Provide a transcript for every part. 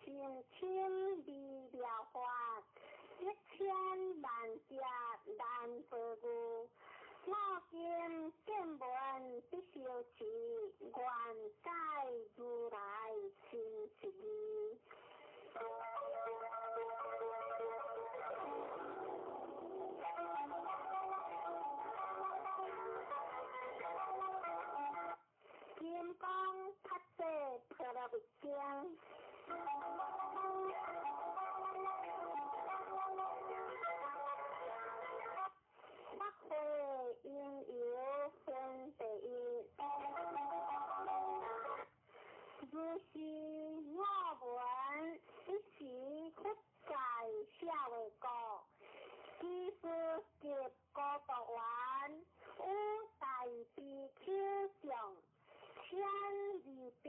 甚深微妙法，一千萬劫難遭遇。我今見聞得受持，願解如來真實義。金剛菩薩婆羅蜜經。法會因由分第一，如是我聞，彼時佛在舍衛國，居士及孤獨園，與大比丘眾，千二百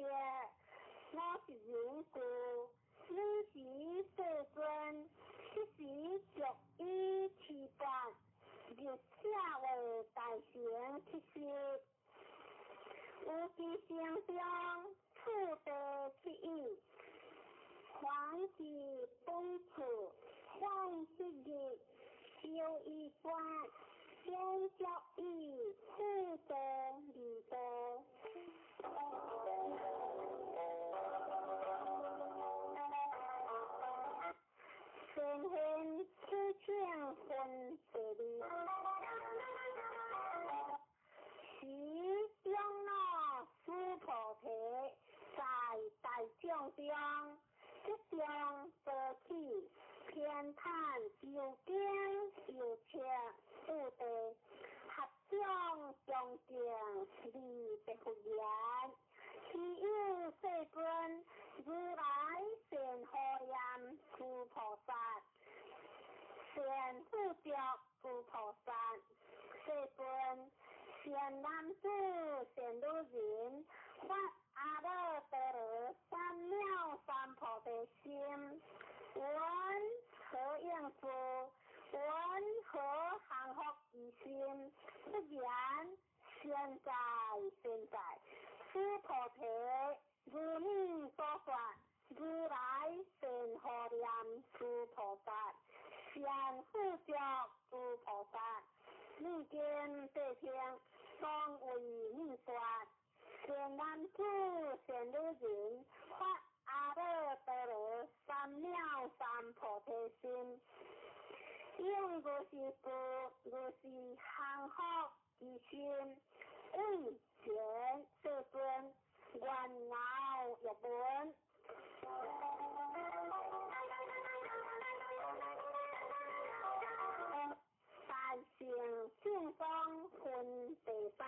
五十人俱，爾時世尊，彼時著衣持缽，入舍衛大城乞食，有其城中次第乞已，還至本處，梵七日，修衣缽，便作意次第而度。善現此請分第二，時長老須菩提在大眾中，即將座起，偏袒右肩右側次第，合掌恭敬禮白佛言：希有世尊，如來善護念諸菩薩，善護著諸菩薩。世尊，善男子、善女人，發阿耨多羅三藐三菩提心，雲何應住？雲何降伏其心？佛言：善哉善哉，須菩提，如你所說，如來善護念諸菩薩，善護著諸菩薩。汝今諦聽，當為你說。善男子、善女人，發阿耨多羅三藐三菩提心，應如是住，如是降伏其心。為前世尊，願樂欲聞。大乘正宗分第三。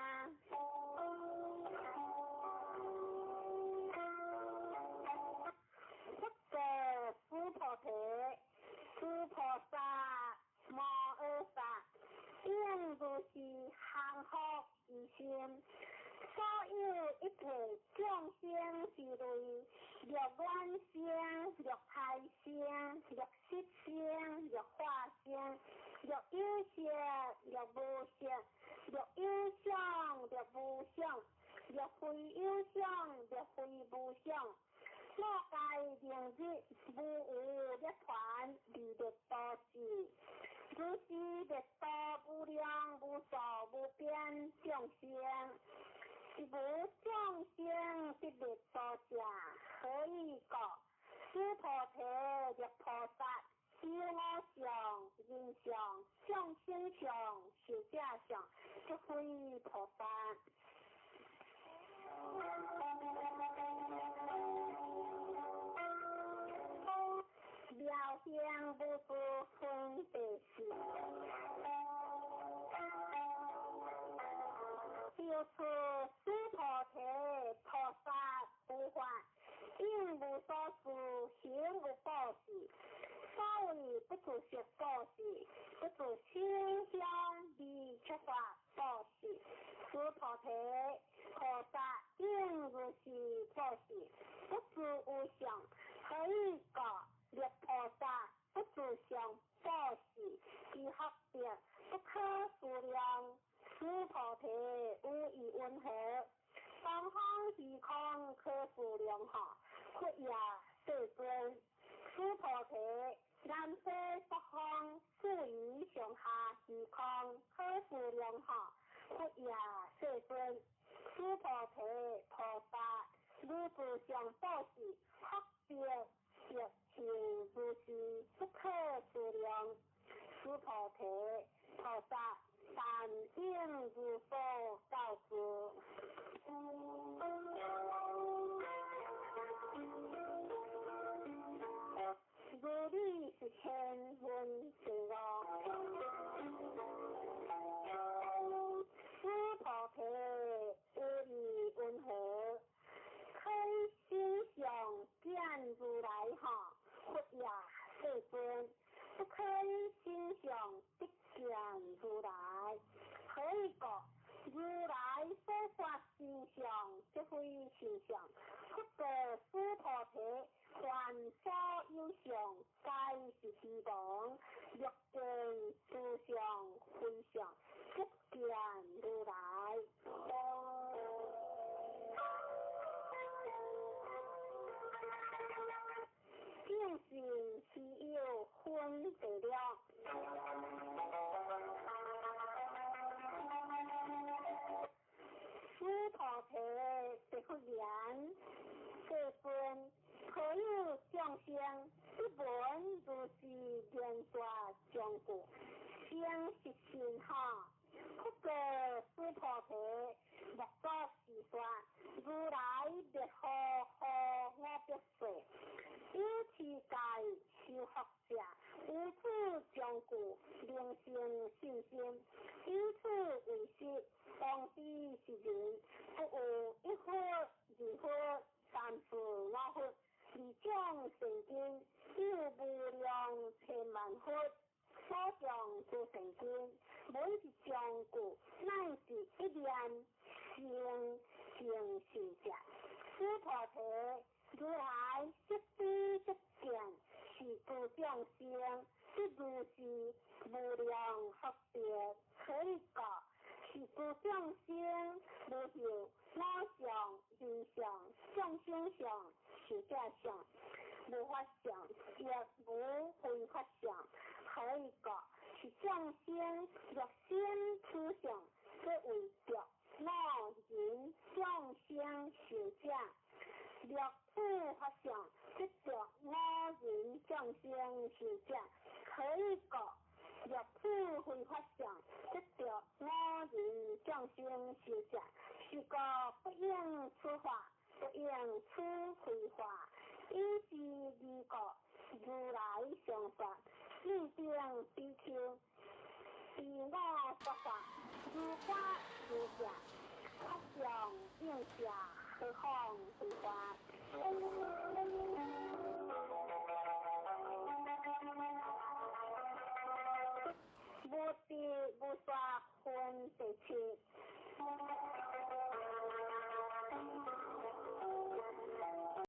佛告須菩提：諸菩薩摩訶薩，應如是降伏其心。所有一切眾生之類，若卵生，若胎生，若色生，若化生，若有色，若無色，若有想，若無想，若非有想，若非無想，我皆令入無餘涅槃而滅度時，如是滅度無量無數無邊眾生，是無眾生得滅度者，何以故？須菩提，若菩薩有我相、人相、眾生相、壽者相，則非菩薩。妙行無住分第四。又此須菩提，菩薩不法，應無所住，行無布施。所謂不住色布施，不住聲香味觸法布施。須菩提，菩薩應如是布施，不住有相。何以故？若菩薩不住相布施，其福德不可思量。須菩提，有疑雲何？東方虛空可思量哈？佛也，世尊。須菩提，南西北方，四夷上下虛空，可思量哈，佛也世尊。須菩提菩薩，如自相布施，福德德行如是，不可思量。須菩提菩薩，但應如所告知。如理是千闻千悟。須菩提，有意云何？可以心相見如來哈，佛也世尊。不可以心相得見如來。何以故？如來所說心相，即非心相。不過須菩提，凡所有相，皆是虛妄。若見諸相非相，即見如來。正信是有分別了。須菩提，白佛言：世尊，何有眾生不聞如是言說章句，生是信哈？不過須菩提，莫作是說，如來滅後何我必說？有持戒修福者，有此章句，能生信心。以此為實，當知是人，不有一佛、二佛、三四五佛，二種善根，有無量千萬佛所種諸善根，每一章句乃是一念生成信者。須菩提，如來悉知悉見，是諸眾生，得如是無量福德。何以故？是諸眾生無有我相、人相、眾生相、壽者相、無法相，亦無非法相。何以故？是眾生若生此相，即為著我人眾生壽者；若此法相，即著我人眾生壽者。何以故？若此非法相，即著我人眾生壽者。是故不應此法，不應此非法。以是義故，如來常說：汝等比丘，依我說法，如法如相，法相應下，何況非法？